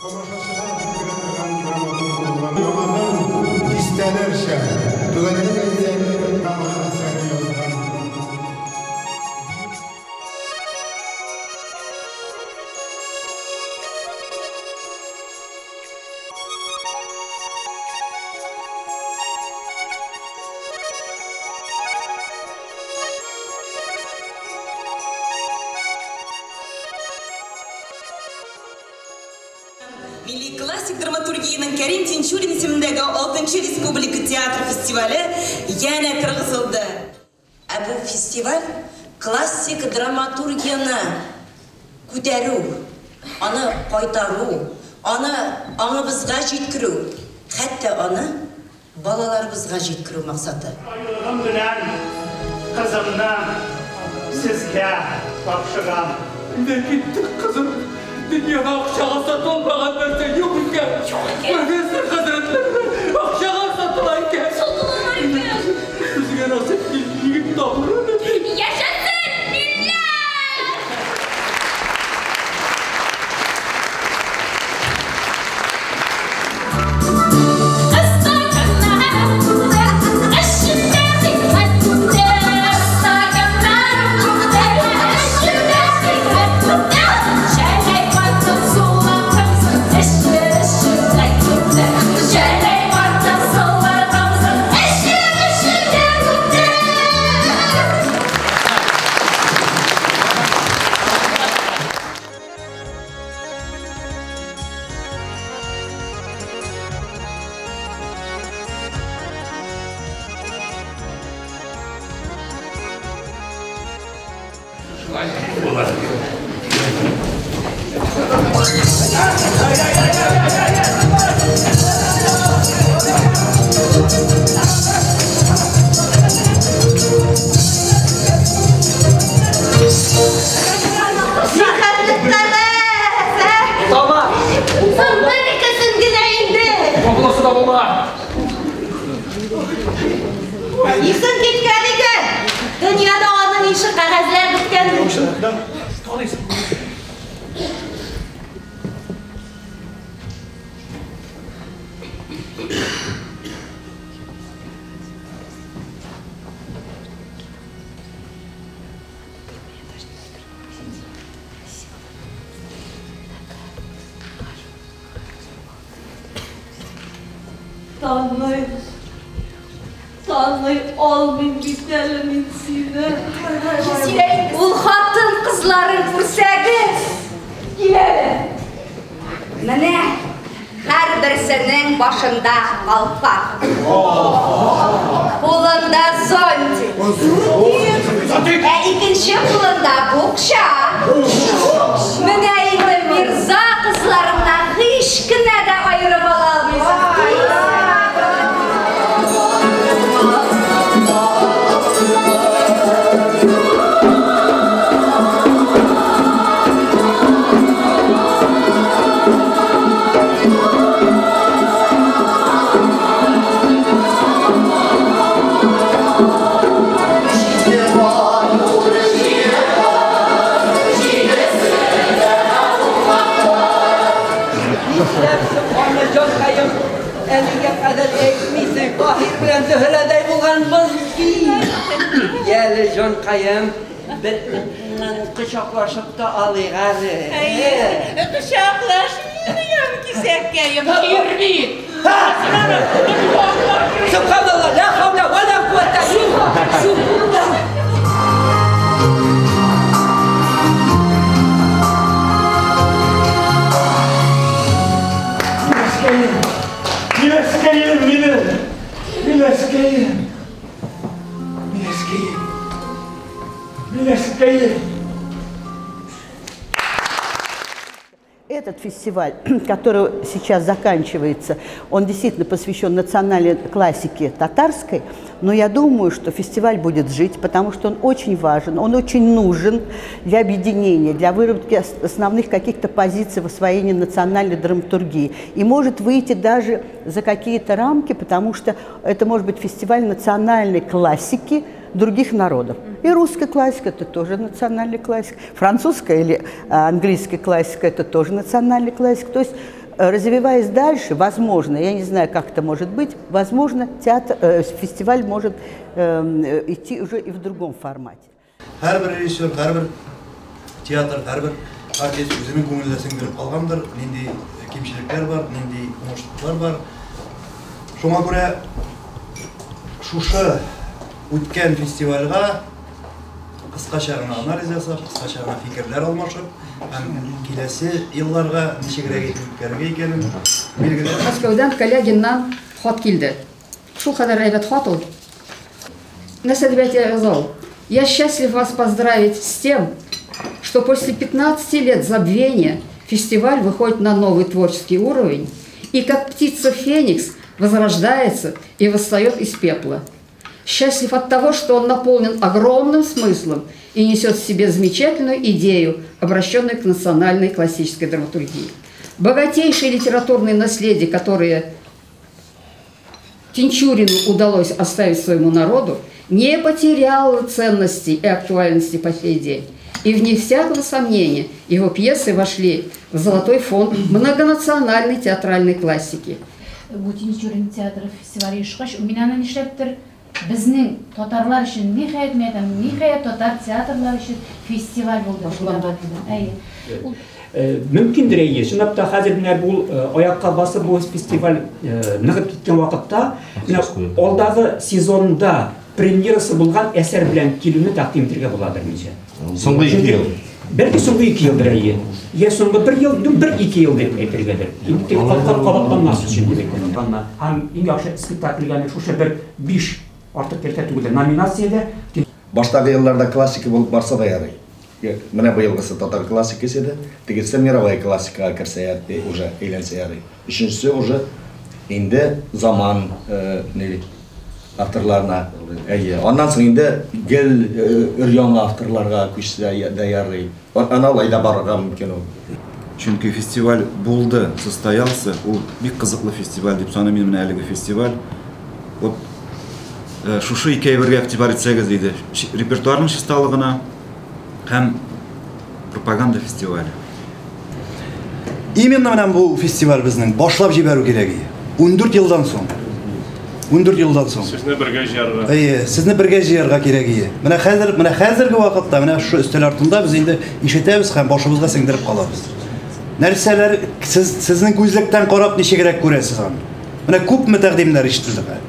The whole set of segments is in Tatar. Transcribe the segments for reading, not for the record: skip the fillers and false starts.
Тамашачыга җиткерә торган драматург булган. Яңадан дистәләрчә, төгәлрәк әйтсәк, драма әсәре язган. Милли классик драматургиянең Кәрим Тинчурин исемендәге 6 республика театр фестивале янә торгызылды. Ә бу фестиваль классик драматургияне күтәрү, аны кайтару, аны аңыбызга җиткерү, хәтта аны балаларыбызга җиткерү максаты. Айлыгым белән кызымны сезгә тапшырам. Инде киттек, кызым. Дөньяда акчага сатылмаган нәрсә юк икән. Профессор хәзрәтләре акчага сатыла икән. Сатыла икән. Үзеңә насыйп егет табыр. Яшәсен милләт! Исең киткән икән. Дөньяда аның ише кәгазьләр беткән. Таный, таный алмыйм бит әле мин сине. Ул хатын кызларын күрсәгез, киләле. Менә һәрберсенең башында калфак. Кулында зонтик. Ә икенче кулында букча. Менә инде Мирза кызларыннан һич кенә дә аерып ала алмыйсың. Әлегә кадәр әйтмисең, Таһир белән Зөһрәдәй булганбыз бит. Яле, җанкаем, бер кочаклашып та алыйк әле. Әйе, кочаклашмыйм, кисәккәем, ир бит. Субханалла, ла хаула ва ла куата илла билла. Миләшкәем минем! Миләшкәем! Миләшкәем! Миләшкәем! Этот фестиваль, который сейчас заканчивается, он действительно посвящен национальной классике татарской, но я думаю, что фестиваль будет жить, потому что он очень важен, он очень нужен для объединения, для выработки основных каких-то позиций в освоении национальной драматургии. И может выйти даже за какие-то рамки, потому что это может быть фестиваль национальной классики других народов. И русская классика – это тоже национальная классика, французская или английская классика – это тоже национальная классика. То есть, развиваясь дальше, возможно, я не знаю, как это может быть, возможно, театр, фестиваль может идти уже и в другом формате. Һәрбер режиссер, һәрбер театр, һәрбер артист үзенең күңеленә сеңдереп калгандыр, нинди кимчелекләр бар, нинди уңышлыклар бар. Шуңа күрә шушы үткән фестивальгә кыскача гына анализ ясап, кыскача гына фикерләр алмашып, һәм киләсе елларга ничегрәк итеп үткәрергә икәнен билгеләп. Мәскәүдән Калягиннан хат килде. Шул кадәр әйбәт хат ул. Нәрсә дип әйтә яза ул? Я счастлив вас поздравить с тем, что после 15 лет забвения фестиваль выходит на новый творческий уровень и как птица Феникс возрождается и восстает из пепла. Счастлив от того, что он наполнен огромным смыслом и несет в себе замечательную идею, обращенную к национальной классической драматургии. Богатейшее литературное наследие, которое Тинчурину удалось оставить своему народу, не потеряло ценности и актуальности по сей день. И вне всякого сомнения его пьесы вошли в золотой фонд многонациональной театральной классики. Бу Тинчурин театры фестивале оешкач, мин аны нишләптер безнең татарлар өчен, ниһаять, мин әйтәм, ниһаять татар театрлары өчен фестиваль булды. Әйе. Мөмкиндер, әйе. Чынлап та хәзер менә бу аякка басып бу фестиваль ныгып киткән вакытта, менә алдагы сезонда премьерасы булган әсәр белән килүне тәкъдим итәргә буладыр минчә. Соңгы 2 ел. Бәлки соңгы 2 елдыр, әйе. Я соңгы 1 ел, 1-2 ел дип әйтергәдер. Инде кат-кат кабатланмас өчен дип әйтәм. Һәм иң яхшы спектакльгә шушы бер 5 артык кертә түгел номинациядә. Баштагы елларда классика булып барса да ярый. Менә быелгысы татар классикасы иде, тегесе мировая классикага керсә уже әйләнсә ярый. Өченчесе уже инде заман авторларына. Әйе, аннан соң инде гел өр-яңа авторларга күчсә дә ярый. Ана алай да барырга мөмкин ул. Чөнки фестиваль булды, состоялся. Ул бик кызыклы фестиваль дип саныйм мин менә әлеге фестиваль. Вот шушы ике әйбергә игътибар итсәгез иде. Репертуарның чисталыгына һәм пропаганда фестивале. Именно менә бу фестиваль безнең башлап җибәрү кирәк иде. 14 елдан соң. 14 елдан соң. Сезне бергә җыярга. Әйе, сезне бергә җыярга кирәк иде. Менә хәзер, менә хәзерге вакытта, менә шушы өстәл артында без инде ишетәбез һәм башыбызга сеңдереп калабыз. Нәрсәләр сез сезнең күзлектән карап ничегрәк күрәсез аны? Менә күпме тәкъдимнәр ишетелде.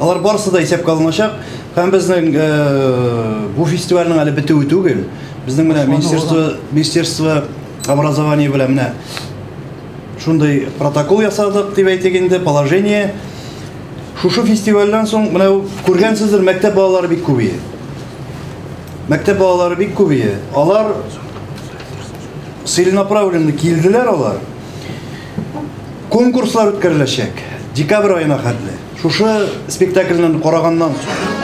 Алар барысы да исәпкә алыначак һәм безнең бу фестивальнең әле бетүе түгел. Безнең менә министерство образования белән менә шундый протокол ясадык дип әйтик инде, положение. Шушы фестивальдән соң менә күргәнсездер, мәктәп балалары бик күп иде. Мәктәп балалары бик күп иде. Алар целенаправленно килделәр алар. Конкурслар үткәреләчәк декабрь аена хәтле. Шушы спектакльне караганнан соң.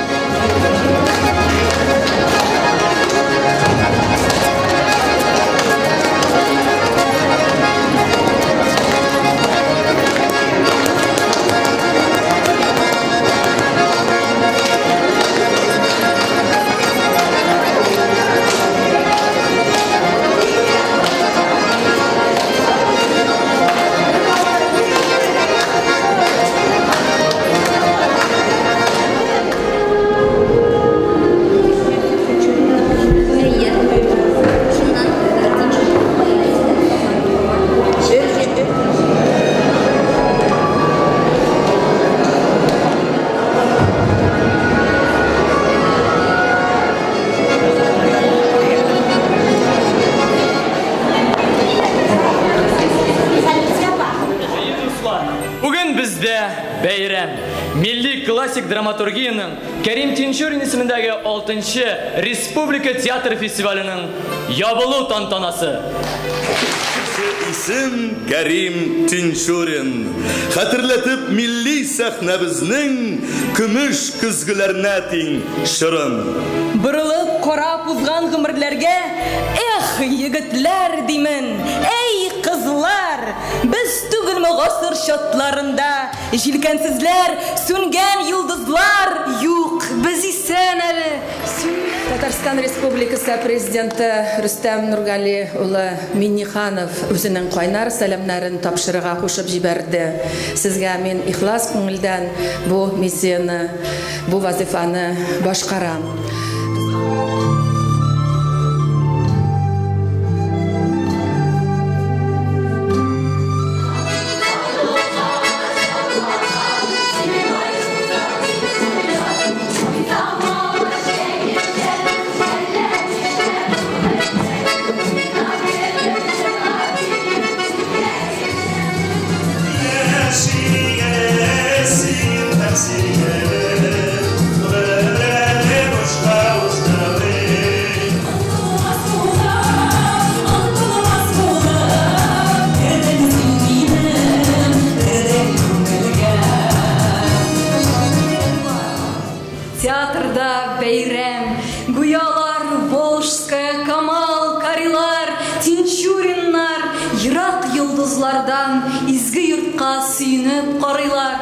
Драматургияның Кәрим Тинчурин исемендәге 6-нчы Республика театр фестиваленең ябылу тантанасы. Беренче исем Кәрим Тинчурин. Хәтерләтеп милли сәхнәбезнең көмеш көзгеләренә тиң чорын. Борылып карап узган гомерләргә, эх, егетләр димен, әй, кызлар! Без түгелме гасыр чатларында җилкәнсезләр, сүнгән йолдызлар? Юк, без исән әле. Татарстан Республикасы Президенты Рөстәм Нургали улы Минниханов үзенең кайнар сәламнәрен тапшырырга кушып җибәрде. Сезгә мин ихлас күңелдән бу миссияне, бу вазифаны башкарам. Театрда бәйрәм, гүялар, Волжская, Камал, Карилар, Тинчуриннар ерак йолдызлардан изге йортка сөенеп карыйлар.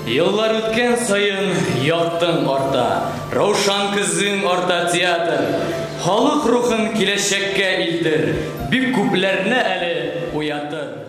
Еллар үткән саен яктың арта, раушан көзең арта театр. Халык рухын киләчәккә илтер, бик күпләрне әле уятыр.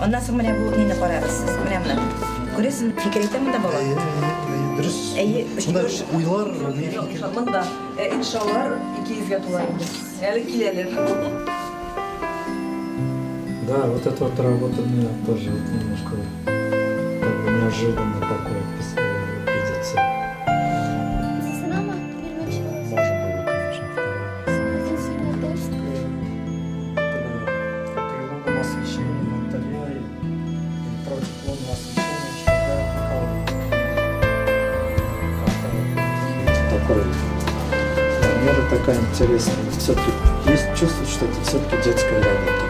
Аннан соң менә бу нинди карагыз сез? Менә моны. Күрәсезме, фикер әйтә монда бала? Дөрес. Әйе, уйлар, монда иншаллар 200гә тула инде. Әле киләләр. Да, вот эта вот работа мне тоже вот немножко как бы неожиданно такое видится. Можно было, конечно, при лунном освещении в интерьере и против лунного освещения такой манера такая интересная. Все-таки есть чувство, что это все-таки детская работа.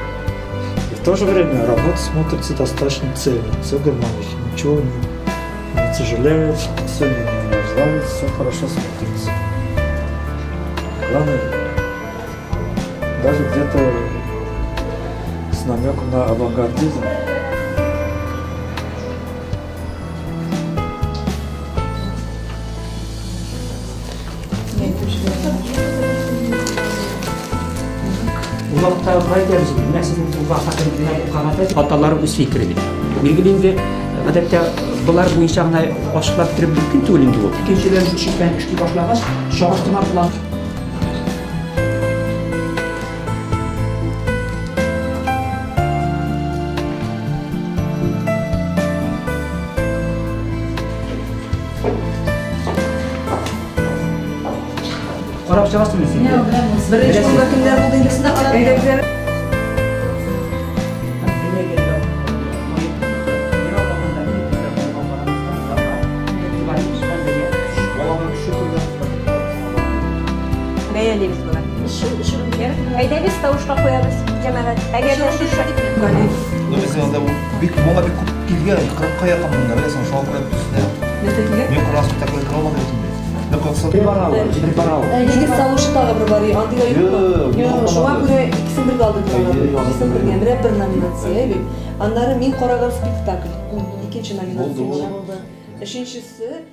И в то же время работа смотрится достаточно цельно, все гармонично, ничего не тяжелеет, все не развалится, все хорошо смотрится. Главное, даже где-то с намеком на авангардизм. Вакытта әйтәбез, менә сезнең бу вакытта аталар үз фикере дип. Билгеле инде, гадәттә болар буенча гына ачыклап торып мөмкин түгел инде ул. Икенчедән, шикләнеп эшли башлагач, чагыштырма план. Карап чыгасызмы син? Беренче урында кемнәр булды инде? Әйдәгез. Бәялибез моны. Әйдәгез тавышка куябыз, җәмәгать. Әгәр дә шушы Ну, безнең анда бик моңа бик күп килгән, 40-ка якын монда, беләсең, шуңа күрә бездә. Нәрсә килгән? Мин курас спектакль күрә алмадым бит инде. Бер бара ул, бер бара ул. Нигез салучы тагы бер бар, андыйлар юкмы? Шуңа күрә икесен Икесен бергә алдык. Икесен бергә. Менә бер номинация бит. Аннары мин караган спектакль. Икенче номинация. Өченчесе.